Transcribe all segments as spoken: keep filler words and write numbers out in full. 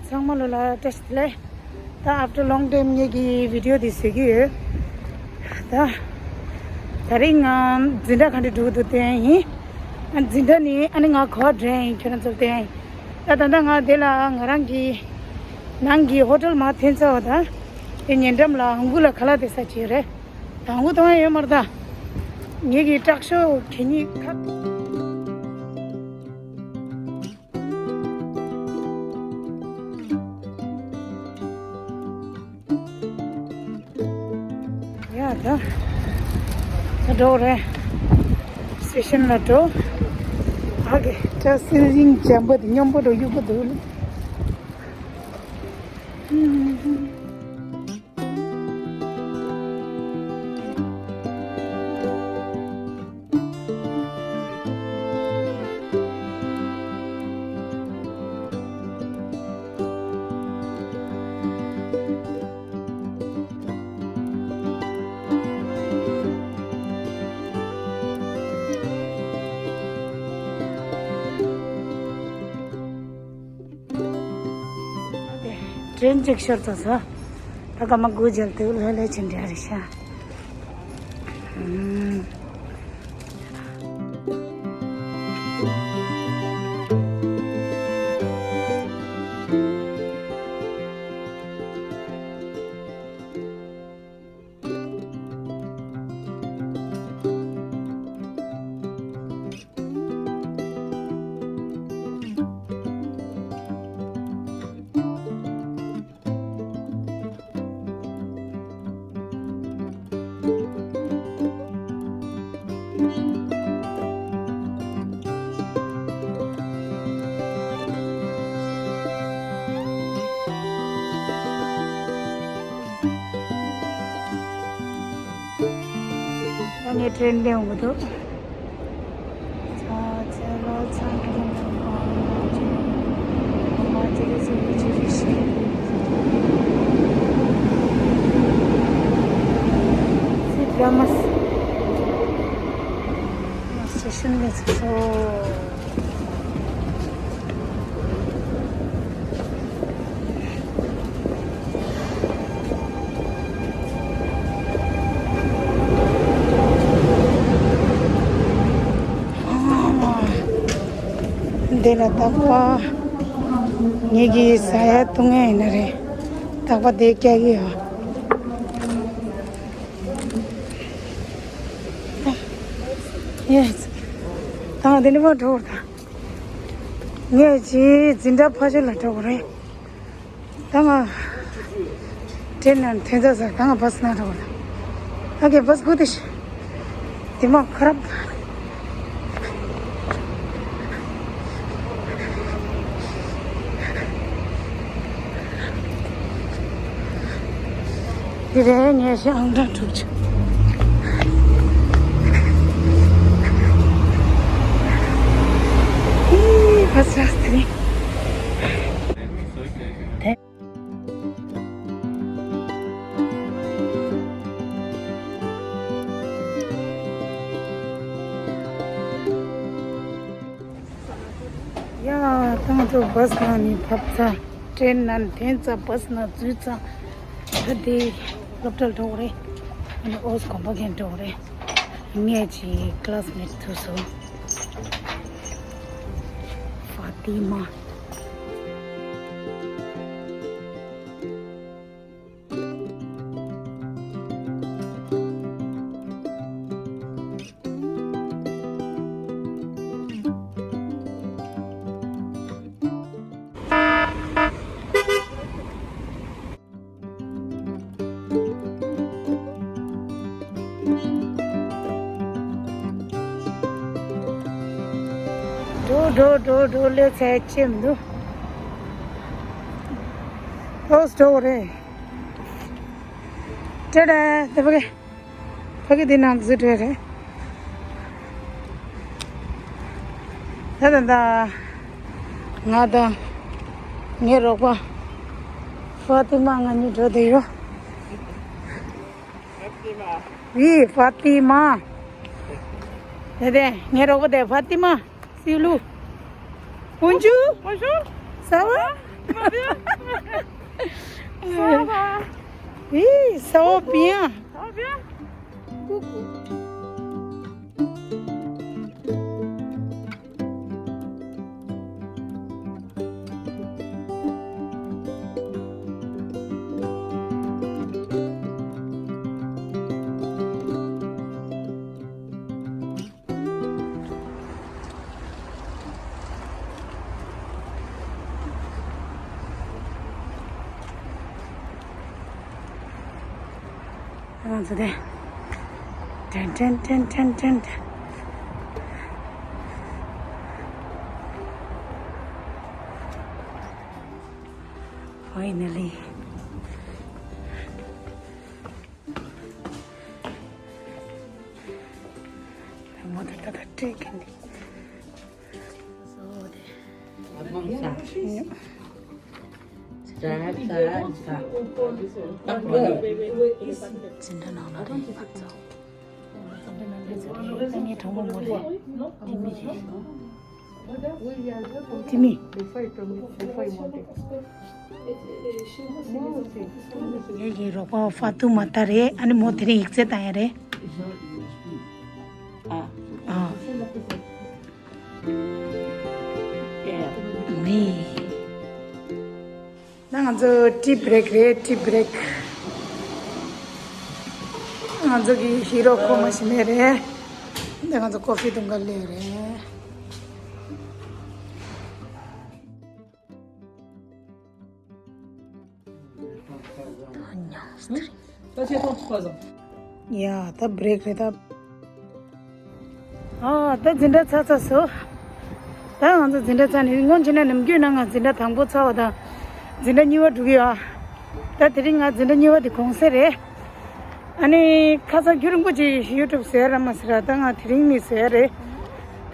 ཚང་མ་ལོ་ལ་བཀྲ་ཤིས་བདེ་ལེགས། ད་after long time ངེད་ཀྱི་བི་ཌི་ཡོ་འདི་བཟོས་ཀྱི་ཡོད། ད་ད་རིང་ང་འཛིན་གྲྭ་ག་འདྲ་འགྲོ་གི་འདུག་བལྟས་ཡིན། ཨ་འཛིན་གྲྭ་ནི་ཨ་ནི་ང་ག་པར་འགྲོ་ཡིན་ཁྱོད་རང་ཚོར་བལྟས་ཡིན། ད་ད་ལྟ་ང་དེ་ལ་ང་རང་གི་ནང་གི་ཧོ་ཊེལ་མར་ཐོན་ཚར་བ་དང་། དེ་ཉེ་འགྲམ་ལ་ཧང་གུ་ལ་ཁ་ལག་དེ་ཟ་བྱས་རེད། དང་པོ་དང་ཡོད་མ་རེད་ད། ངེད་ཀྱི་དྲག་ཤོས་གད་སྙིགས་ཁ། ཡ་ད། ད་འགྲོ་རེད། སི་ཊེ་ཤན་ལ་འགྲོ། ཨ་ཀེ་ད་སིལ་ཡིང་འཇམ་པོ་དེ་སྙོམས་པོ་འགྲོ་གཡུག་པོ་འདུག་ལ། ཏྲེན་ཅིག་ཤོར་ཚར་སོང་། ད་སྐར་མ་དགུ་མཇལ་དུས་ལྷོད་ལྷོད་ཕྱིན་འདྲ་རེད་ཤག་ད་ངས་ཏྲེན་འདེང་འོང་གི་འདུག་སི་ཊེ་ཤན་ལ་ཚུད་སོང་། འདི་ལ་རྟག་པར་ངེད་ཀྱིས་ཟ་ཡ་འཐུང་ཡ་ཡིན་ན་རེད། རྟག་པར་འདི་བཀལ་གྱི་ཡོད། ཡེས། ད་འདི་ནས་མར་འགྲོ་བར་ད། ངས་ཅིག་འཛིན་གྲྭ་ཕ་ཆེར་ལ་འགྲོ་དགོས་རེད། ད་ང་ཏྲེན་ནང་ཐོན་ཚར་ཟེར། ད་ང་བྷ་སི་ནང་འགྲོ་དགོས་རེད། ཨ་ཀེ་བྷ་སི་སྒུག་དེ་ཤི། དེ་མ་ཁ་རབ། འདི་རེད། ངས་ཤི་ཨང་གྲངས་དྲུག་ཅུ། ཨི་བྷ་སི་ར་སྟེ། ཡ། ད་ང་ཚོ་བྷ་སི་ནང་ནས་བབས་ཚར། ཏྲེན་ནང་ཐོན་ཚར། བྷ་སི་ནང་འཛུལ་ཚར། ད་དེ་སློབ་གྲྭར་འགྲོ་དགོས་རེད། ཨ་ནི་ཨོ་སི་དགོན་པ་གན་འགྲོ་དགོས་རེད། ངའི་ཅིག་ཀི་ལ་སི་མེ་ཊི་ཐུག་སོང་། ཧྥ་ཏི་མ། འགྲོ་འགྲོ་འགྲོ་འགྲོ། ལས་ཚད་ཅི་མི་འདུག་ཨོ་སི་འགྲོ་རེད། ཏྲེ་ཏྲེ། དེ་ཕ་གི། ཕ་གི་འདི་ནང་འཛུལ་འགྲོ་རེད། ད་ད་ད། ང་དང་ངའི་རོགས་པ་ཧྥ་ཏི་མ་ང་གཉིས་འགྲོ་བསྡད་ཡོད། ཝི་ཧྥ་ཏི་མ། དེ་དེ་ངའི་རོགས་པ་དེ་ཧྥ་ཏི་མ། སི་ལུ། Bonjour. Bonjour. Ça va? Ça va? Ça va? Oui, ça va bien. Ça va bien? Coucou. ང་ཚོ་དེ། ཏན་ཏན་ཏན་ཏན་ཏན་ཏན། Finally. ད་མོ་དེ་ད་ད་ཏྲེ་ཁན་དེ། བཟོ་དེ། འཛིན་གྲྭ་ནང་ལ་རེད་ཕར་ཚོ། འཛིན་གྲྭ་ནང་ལ་རེད། ངའི་གྲོགས་མོ་མོ་རེད། ཨ་མི་རེད། དེ་མི། ངའི་རོགས་པ་ཧྥ་ཏུ་མ་ཏ་རེད། ཨ་ནི་མོ་དེ་རིང་ཡིག་ཚད་བཏང་ཡ་རེད། ཨ། ཨ། མི། ད་ང་ཚོ་tea break རེད། tea break. ང་ཚོ་གི་ཧི་རོ་ཁོ་མ་ཤི་མེད་རེད། ད་ང་ཚོ་ཀོ་ཧྥི་འཐུང་ག་སླེབས་རེད། ད་ཉང་སྟེ། ཡ་ད་break རེད་ད། ཨ་ད་འཛིན་གྲྭ་ཚར་ཚར་སོང་། ད་ང་ཚོ་འཛིན་གྲྭ་ཚར་ནས་སྔོན་ཆད་ན་ནམ་རྒྱུན་ན་ང་འཛིན་གྲྭ་དང་པོ་ཚར་བ་དང་། འཛིན་གྲྭ་གཉིས་པ་འགྲོ་གི་ཡོད། ད་དེ་རིང་ང་འཛིན་གྲྭ་གཉིས་པ་དེ་གུང་སེང་རེད། ཨ་ནི་ཁ་སང་རྒྱུན་རིང་པོ་ཅིག་ཡུ་ཊུབ་བཟོས་ར་མ་ཟེར་ར། ད་ང་དེ་རིང་ནས་བཟོས་རེད།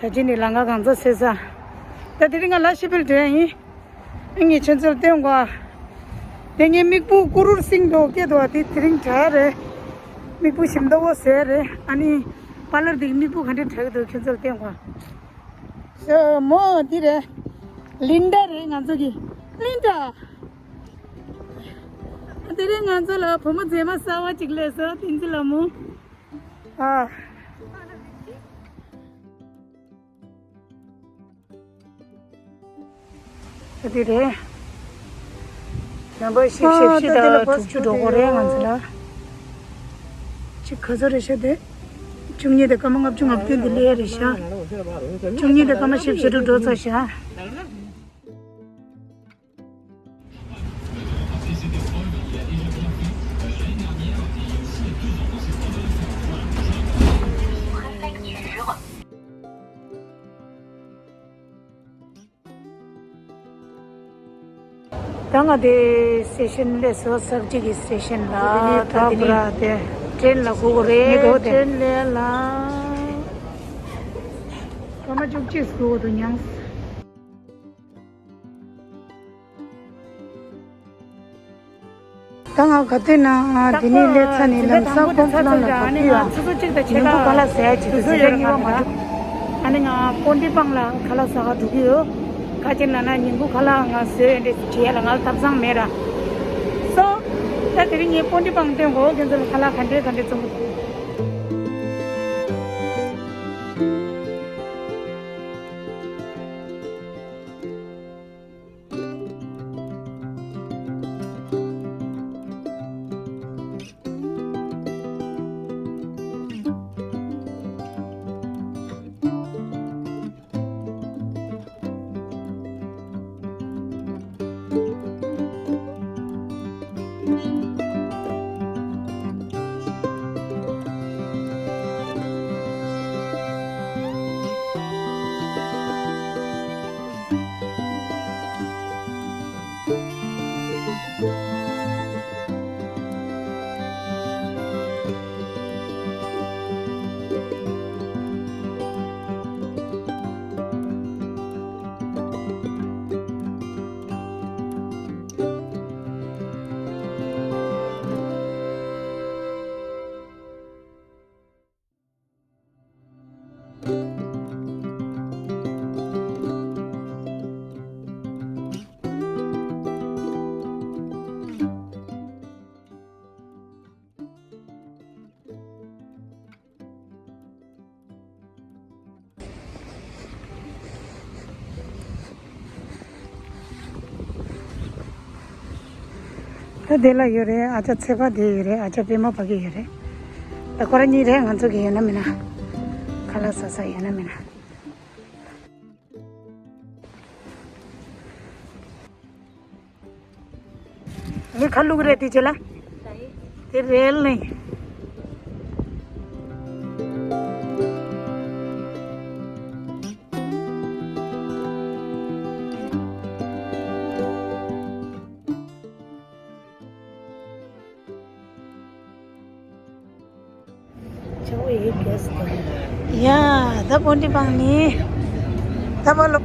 ད་ཅི་ནས་ལམ་ཁ་གང་ཚ་སེ་ས། ད་དེ་རིང་ང་ལ་ཤི་བིལ་འགྲོ་ཡ་ཡིན། ཨ་ངས་ཁྱོད་ཚོར་སྟོན་གོ། དེ་ངའི་མིག་སྤུ་ཀུ་རུར་སིང་འདུག་སྐད་འདུག་དེ་དེ་རིང་དྲག་རེད། མིག་སྤུ་ཞིམ་མདོག་པོ་ཟེར་རེད། ཨ་ནི་པ་ལར་དེ་གི་མིག་སྤུ་ག་འདྲ་དྲག་འདུག་ཁྱོད་ཚོར་སྟོན་གོ། སོ་མོ་འདི་རེད། ལིན་ཌ་རེད། ང་ཚོ་གི་ལིན་ཌ། དེ་རིང་ང་ཚོ་ལ་བུ་མོ་མཛེས་མ་གསར་བ་ཅིག་སླེབས་སོང་། བསྟན་འཛིན་ལྷ་མོ། ཨ། ད་དེ་རེད། ནམ་བར་བཞི་བཅུ་ཞེ་བཞི་དང་དྲུག་ཅུ་འགྲོ་གི་རེད་ང་ཚོ་ལ། ཅིག་ག་ཚོད་རེད་ཤག་དེ། བཅུ་གཉིས་དང་སྐར་མ་ལྔ་བཅུ་ང་བདུན་དེ་སླེབས་རེད་ཤག་བཅུ་གཉིས་དང་སྐར་མ་བཞི་བཅུ་དྲུག་འགྲོ་ཚར་ཤག་ད་ང་དེ་སི་ཊེ་ཤན་སླེབས་སོང་། གསར་བརྗེ་གི་སི་ཊེ་ཤན་ལ། ད་དེ་ནས་ད་བུ་ར་དེ་ཀྲེན་ལ་སྒུག་དགོས་རེད་དེ། ཀྲེན་ལ་ཡ་ལ་སྐར་མ་བཅུ་གཅིག་སྒུག་དགོས་འདུག་མྱངས། ད་ང་ག་དུས་ན་འདི་ནས་སླེབས་ཚར་ནས་ལམ་སང་ཀོང་ཕུ་ལོང་ལ་འགྲོ་གི་ཡོད། ཉིན་གུང་ཁ་ལག་ཟ་ཡ་ཅིག་དུས་ཚོད་ཡོད་མ་འདུག་ཨ་ནི་ང་པོན་ཏི་པང་ལ་ཁ་ལག་ཟ་ག་འགྲོ་གི་ཡོད། ག་ཅི་ན་ན་ཉིན་གུང་ཁ་ལག་ང་ཟོས་ཡོད་འདྲ་བྱེད་ཡ་ལ་ང་ལ་ཐབ་ཚང་མེད་ར། སོ། ད་དེ་རིང་ངས་པོན་ཏི་པང་སྟོན་གོ། ཁྱེད་ཚོ་ལ་ཁ་ལག་ག་འདྲས་ག་འདྲས་བཙོང་གི་འདུག་ད་དེ་ལ་ཡོད་རེད། ཨ་ཅག་ཚེ་དཔག་དེ་ཡོད་རེད། ཨ་ཅག་པད་མ་ཕ་གི་ཡོད་རེད། ད་ཁོ་རང་གཉིས་རེད། ང་ཚོ་གི་ཡོད་ན་མེད་ན། ཁ་ལག་ཟ་ས་ཡོད་ན་མེད་ན། ངས་ཁ་བླུག་རེད་དེ་བྱས་ལ། དེ་རེད་ལེ། ཡ། ད་པོན་ཏི་བང་ནི། ད་པ་ལོ།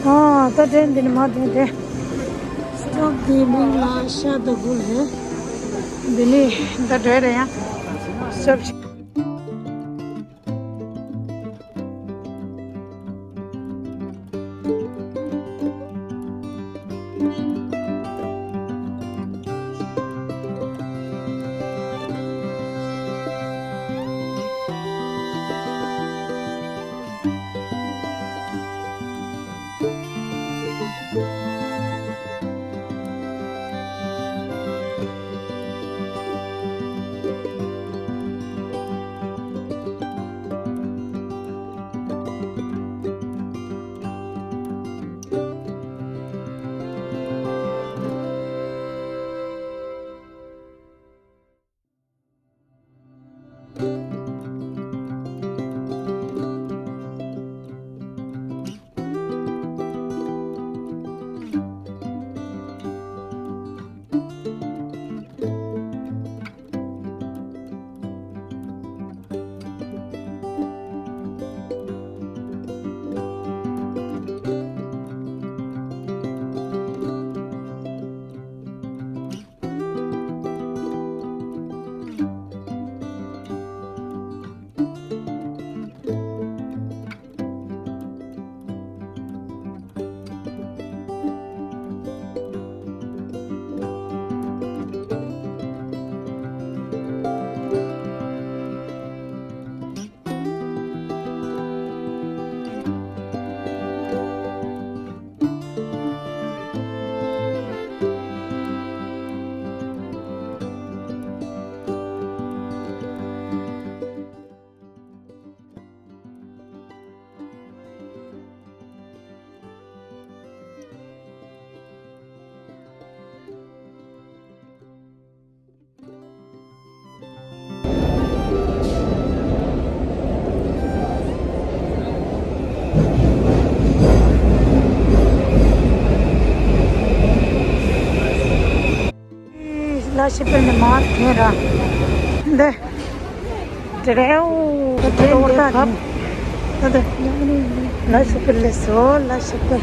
ཨ། ད་དྲན་འདི་ནི་མ་དྲན་དེ། སྟོབས་འདི་མིང་ལ་ཤ་དང་གུ་ལས། འདི་ནི་ད་དྲན་རེད་ཡ། སྟོབས། ལ་ཤི་པེ་ནི་མ་ཐེ་ར། འདི། ཏྲེའུ། ཏྲེའུ་ད་ནི། ད་ད། ལ་ཤི་པེ་ལེ་སོ་ལ་ཤི་པེ།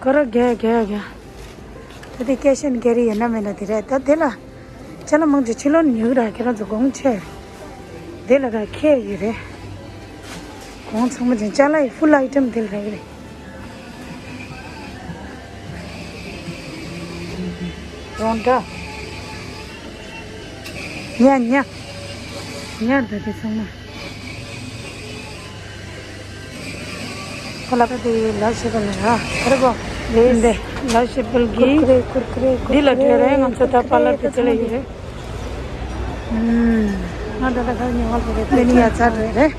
ཁོ་ར་རྒྱ་རྒྱ་རྒྱ། ད་དེ་ཀེ་ཤན་གེ་རི་ཡོད་ན་མེད་ན་དེ་རེད། ད་དེ་ལ་ཅ་ལག་མང་ཆེ་ཕྱི་ལོགས་ནས་ཉོ་གི་ར། ཁྱེད་རང་ཚོ་གོང་ཆེ་རེད། དེ་ལ་ར་ཁྱད་ཡོད་རེད། གོང་ཚང་མ་ཅན་ཅ་ལག་ཡི་ཕུལ་ཨའི་ཊེམ་དེ་ལ་ར་ཡོད་རེད། རོང་འདྲ། ཉ་ཉ། ཉར་ད་དེ་ཚང་མ། ཁོ་ལ་ཁ་དེ་ལ་ཤི་པེ་ལ་ར། ཁ་རེ་གོ། རེད། འདི་ལ་ཤི་པེ་གི། ཀུར་ཀུ་རེ་ཀུར་ཀུ་རེ་ཀུར་ཀུ་རེ། འདི་ལ་འདྲ་རེད། ང་ཚོ་ད་པཱ་ལར་དེ་ཚོ་ལ་ཡོད་རེད། ཨུམ། ང་ད་ད་ག་ཉེ་བ་ལ་རེད། འདི་ནི་ཡ་ཚ་འདྲ་རེད།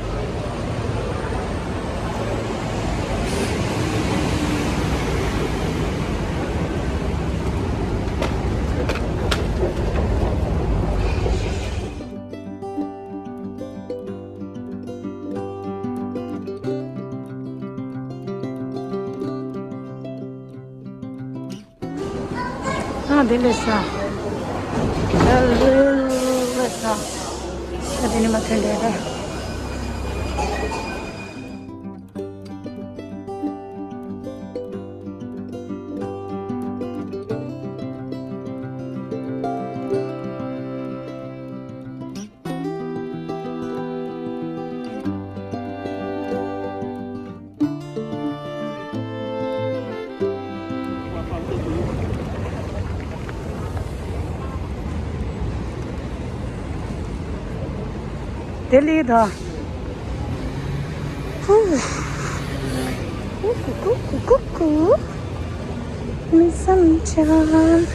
ང་དེ་ལས་ས། ད་ལས་ས། ད་དེ་ནས་མ་ཐོན་བསྡད་ད། དེ་ལི་ད། ཧུ། ཀུ་ཀུ་ཀུ་ཀུ་ཀུ། མི་བསམ་འཆར།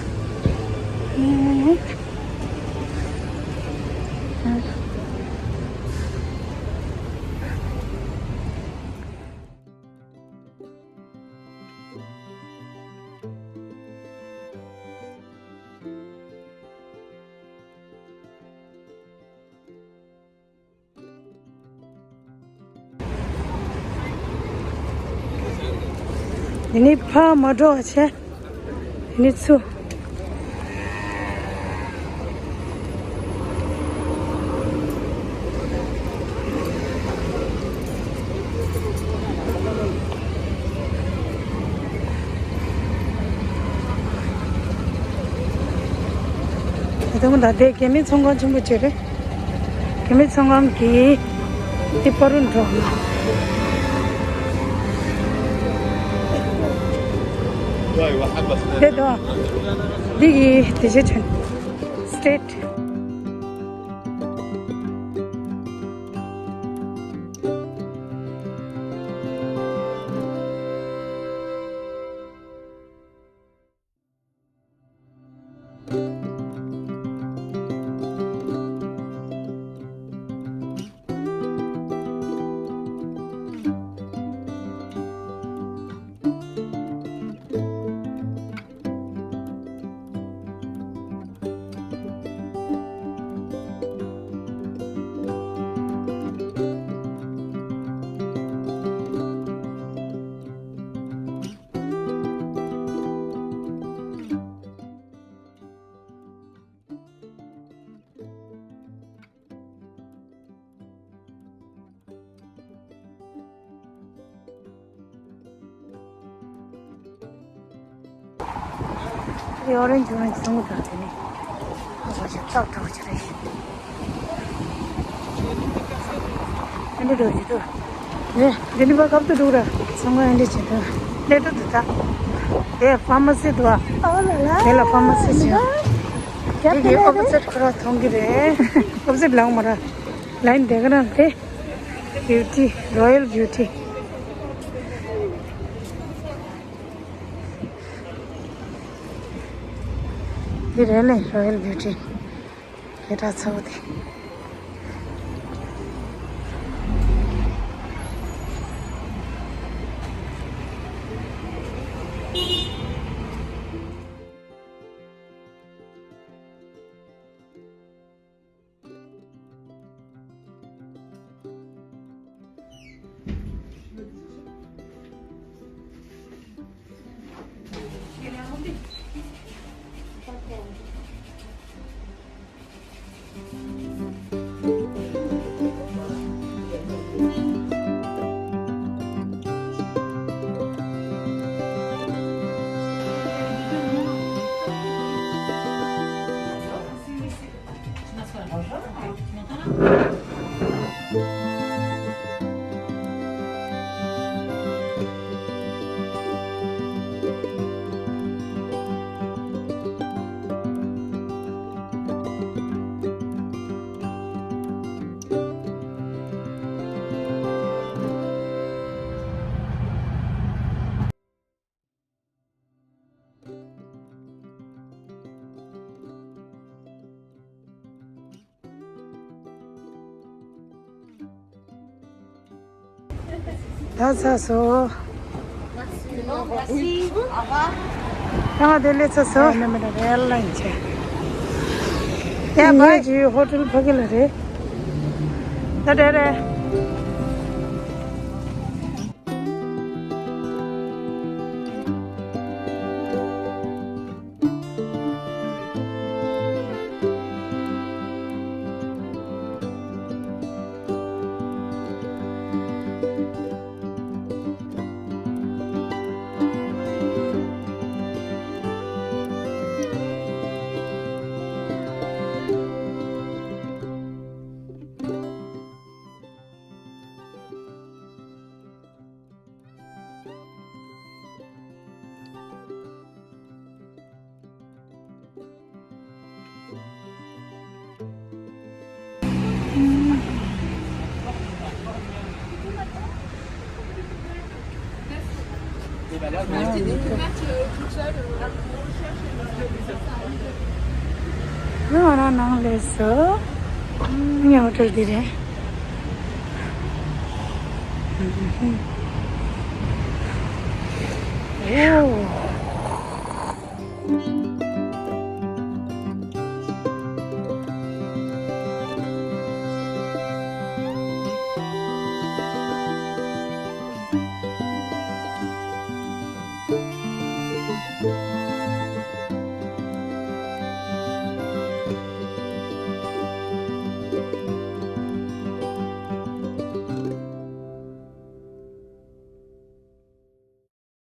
འདི་ནི་ཕར་མ་འགྲོ་བ་བྱས། འདི་ནི་ཚུར། ད་དུང་ད་ལྟའི་རྒྱ་མི་ཚོང་ཁང་ཆེན་པོ་ཅིག་རེད། རྒྱ་མི་ཚོང་ཁང་གི་འདི་པ་རུ་འགྲོ། དེ་དང་འདི་གི་དེ་ཆེ་ཆེ་སི་ཊེཊ། དེ་ཨོ་རེན་ཇི་ཨོ་རེན་ཇི་བཟོ་འདྲ་དེ་ནི། ཨ་བ་ཞིག་ཏག་ཏག་ཅིག་རེད། ཨ་འདི་འགྲོ་ཞིག་འགྲོ། ཨེ། འདི་ནི་བ་ཁབ་ཏུ་འགྲོ་ར། ཚང་མ་ཨ་འདི་བྱེད་དོ། ལས་འགྲོ་དུ་ད། དེ་ཕ་མ་སི་འདུག་ཨ། ཨ་ལ་ལ། དེ་ལ་ཕ་མ་སི་ཟེར། རྒྱབ་དེ་དེ་ལ་ཨོ་པོ་རེད། སིཊ་ཁོ་ར་མཐོང་གི་རེད། ཨོ་པོ་སིཊ་ལངས་མ་ར། ལའིན་དེ་ག་ན་དེ། བིའུ་ཊི། རོ་ཡལ་བིའུ་ཊི། འདི་རེད་ལེ། རོ་ཡལ་བིའུ་ཊི། སྐད་གྲགས་ཚ་བོ་དེ། ད་ཚར་སོང་། ད་ང་དེ་ལས་ཚར་སོང་། ཨ་ནི་མི་རེད་ལ་ཡིན་ཆེ། ཡ་ངའི་ཇི་ཧོ་ཊེལ་ཕ་གི་ལ་རེད། ད་དེ་རེད། ང་རང་ནང་སླེབས་སོང་། ངའི་ཧོ་ཊེལ་འདི་རེད། ཨོ།